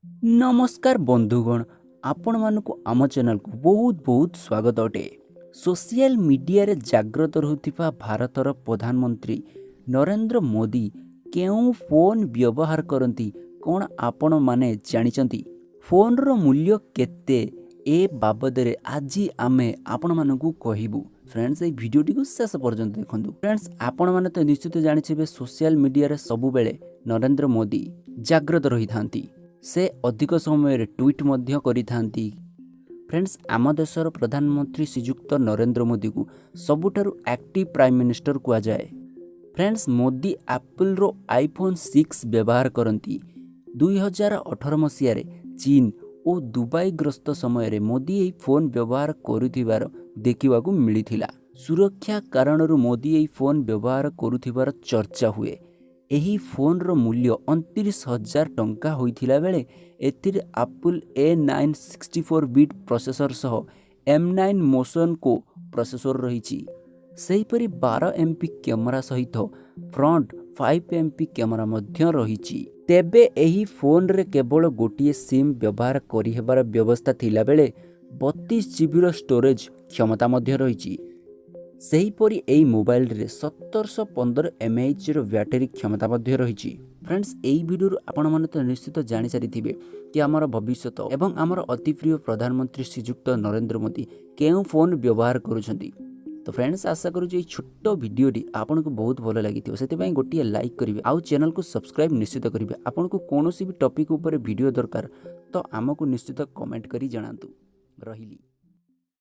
ନମସ୍କାର ବନ୍ଧୁଗଣ, ଆପଣମାନଙ୍କୁ ଆମ ଚ୍ୟାନେଲକୁ ବହୁତ ବହୁତ ସ୍ୱାଗତ ଅଟେ। ସୋସିଆଲ ମିଡ଼ିଆରେ ଜାଗ୍ରତ ରହୁଥିବା ଭାରତର ପ୍ରଧାନମନ୍ତ୍ରୀ ନରେନ୍ଦ୍ର ମୋଦି କେଉଁ ଫୋନ୍ ବ୍ୟବହାର କରନ୍ତି, କ'ଣ ଆପଣମାନେ ଜାଣିଛନ୍ତି? ଫୋନ୍ର ମୂଲ୍ୟ କେତେ? ଏ ବାବଦରେ ଆଜି ଆମେ ଆପଣମାନଙ୍କୁ କହିବୁ। ଫ୍ରେଣ୍ଡସ୍, ଏହି ଭିଡ଼ିଓଟିକୁ ଶେଷ ପର୍ଯ୍ୟନ୍ତ ଦେଖନ୍ତୁ। ଫ୍ରେଣ୍ଡସ୍, ଆପଣମାନେ ତ ନିଶ୍ଚିତ ଜାଣିଥିବେ, ସୋସିଆଲ ମିଡ଼ିଆରେ ସବୁବେଳେ ନରେନ୍ଦ୍ର ମୋଦି ଜାଗ୍ରତ ରହିଥାନ୍ତି। ସେ ଅଧିକ ସମୟରେ ଟ୍ୱିଟ୍ ମଧ୍ୟ କରିଥାନ୍ତି। ଫ୍ରେଣ୍ଡସ୍, ଆମ ଦେଶର ପ୍ରଧାନମନ୍ତ୍ରୀ ଶ୍ରୀଯୁକ୍ତ ନରେନ୍ଦ୍ର ମୋଦିକୁ ସବୁଠାରୁ ଆକ୍ଟିଭ୍ ପ୍ରାଇମ୍ ମିନିଷ୍ଟର କୁହାଯାଏ। ଫ୍ରେଣ୍ଡସ୍, ମୋଦି ଆପଲ୍ର ଆଇଫୋନ୍ 6 ବ୍ୟବହାର କରନ୍ତି। 2018 ମସିହାରେ ଚୀନ ଓ ଦୁବାଇ ଗସ୍ତ ସମୟରେ ମୋଦି ଏହି ଫୋନ୍ ବ୍ୟବହାର କରୁଥିବାର ଦେଖିବାକୁ ମିଳିଥିଲା। ସୁରକ୍ଷା କାରଣରୁ ମୋଦି ଏହି ଫୋନ୍ ବ୍ୟବହାର କରୁଥିବାର ଚର୍ଚ୍ଚା ହୁଏ। ଏହି ଫୋନ୍ର ମୂଲ୍ୟ 29,000 ଟଙ୍କା ହୋଇଥିଲା ବେଳେ ଏଥିରେ ଆପଲ୍ A9 64 beet processor ସହ M9 motion କୋ ପ୍ରୋସେସର ରହିଛି। ସେହିପରି 12 ଏମ୍ପି କ୍ୟାମେରା ସହିତ ଫ୍ରଣ୍ଟ 5 ଏମ୍ପି କ୍ୟାମେରା ମଧ୍ୟ ରହିଛି। ତେବେ ଏହି ଫୋନ୍ରେ କେବଳ ଗୋଟିଏ ସିମ୍ ବ୍ୟବହାର କରିହେବାର ବ୍ୟବସ୍ଥା ଥିଲାବେଳେ 32 ଜିବିର ଷ୍ଟୋରେଜ୍ କ୍ଷମତା ମଧ୍ୟ ରହିଛି। ସେହିପରି ଏହି ମୋବାଇଲରେ 1715 ଏମ୍ଏଏଚ୍ର ବ୍ୟାଟେରୀ କ୍ଷମତା ମଧ୍ୟ ରହିଛି। ଫ୍ରେଣ୍ଡସ୍, ଏହି ଭିଡ଼ିଓରୁ ଆପଣମାନେ ତ ନିଶ୍ଚିତ ଜାଣିସାରିଥିବେ କି ଆମର ଭବିଷ୍ୟତ ଏବଂ ଆମର ଅତି ପ୍ରିୟ ପ୍ରଧାନମନ୍ତ୍ରୀ ଶ୍ରୀଯୁକ୍ତ ନରେନ୍ଦ୍ର ମୋଦି କେଉଁ ଫୋନ୍ ବ୍ୟବହାର କରୁଛନ୍ତି। ତ ଫ୍ରେଣ୍ଡସ୍, ଆଶା କରୁଛି ଏଇ ଛୋଟ ଭିଡ଼ିଓଟି ଆପଣଙ୍କୁ ବହୁତ ଭଲ ଲାଗିଥିବ। ସେଥିପାଇଁ ଗୋଟିଏ ଲାଇକ୍ କରିବେ ଆଉ ଚ୍ୟାନେଲକୁ ସବସ୍କ୍ରାଇବ୍ ନିଶ୍ଚିତ କରିବେ। ଆପଣଙ୍କୁ କୌଣସି ବି ଟପିକ୍ ଉପରେ ଭିଡ଼ିଓ ଦରକାର ତ ଆମକୁ ନିଶ୍ଚିତ କମେଣ୍ଟ କରି ଜଣାନ୍ତୁ। ରହିଲି।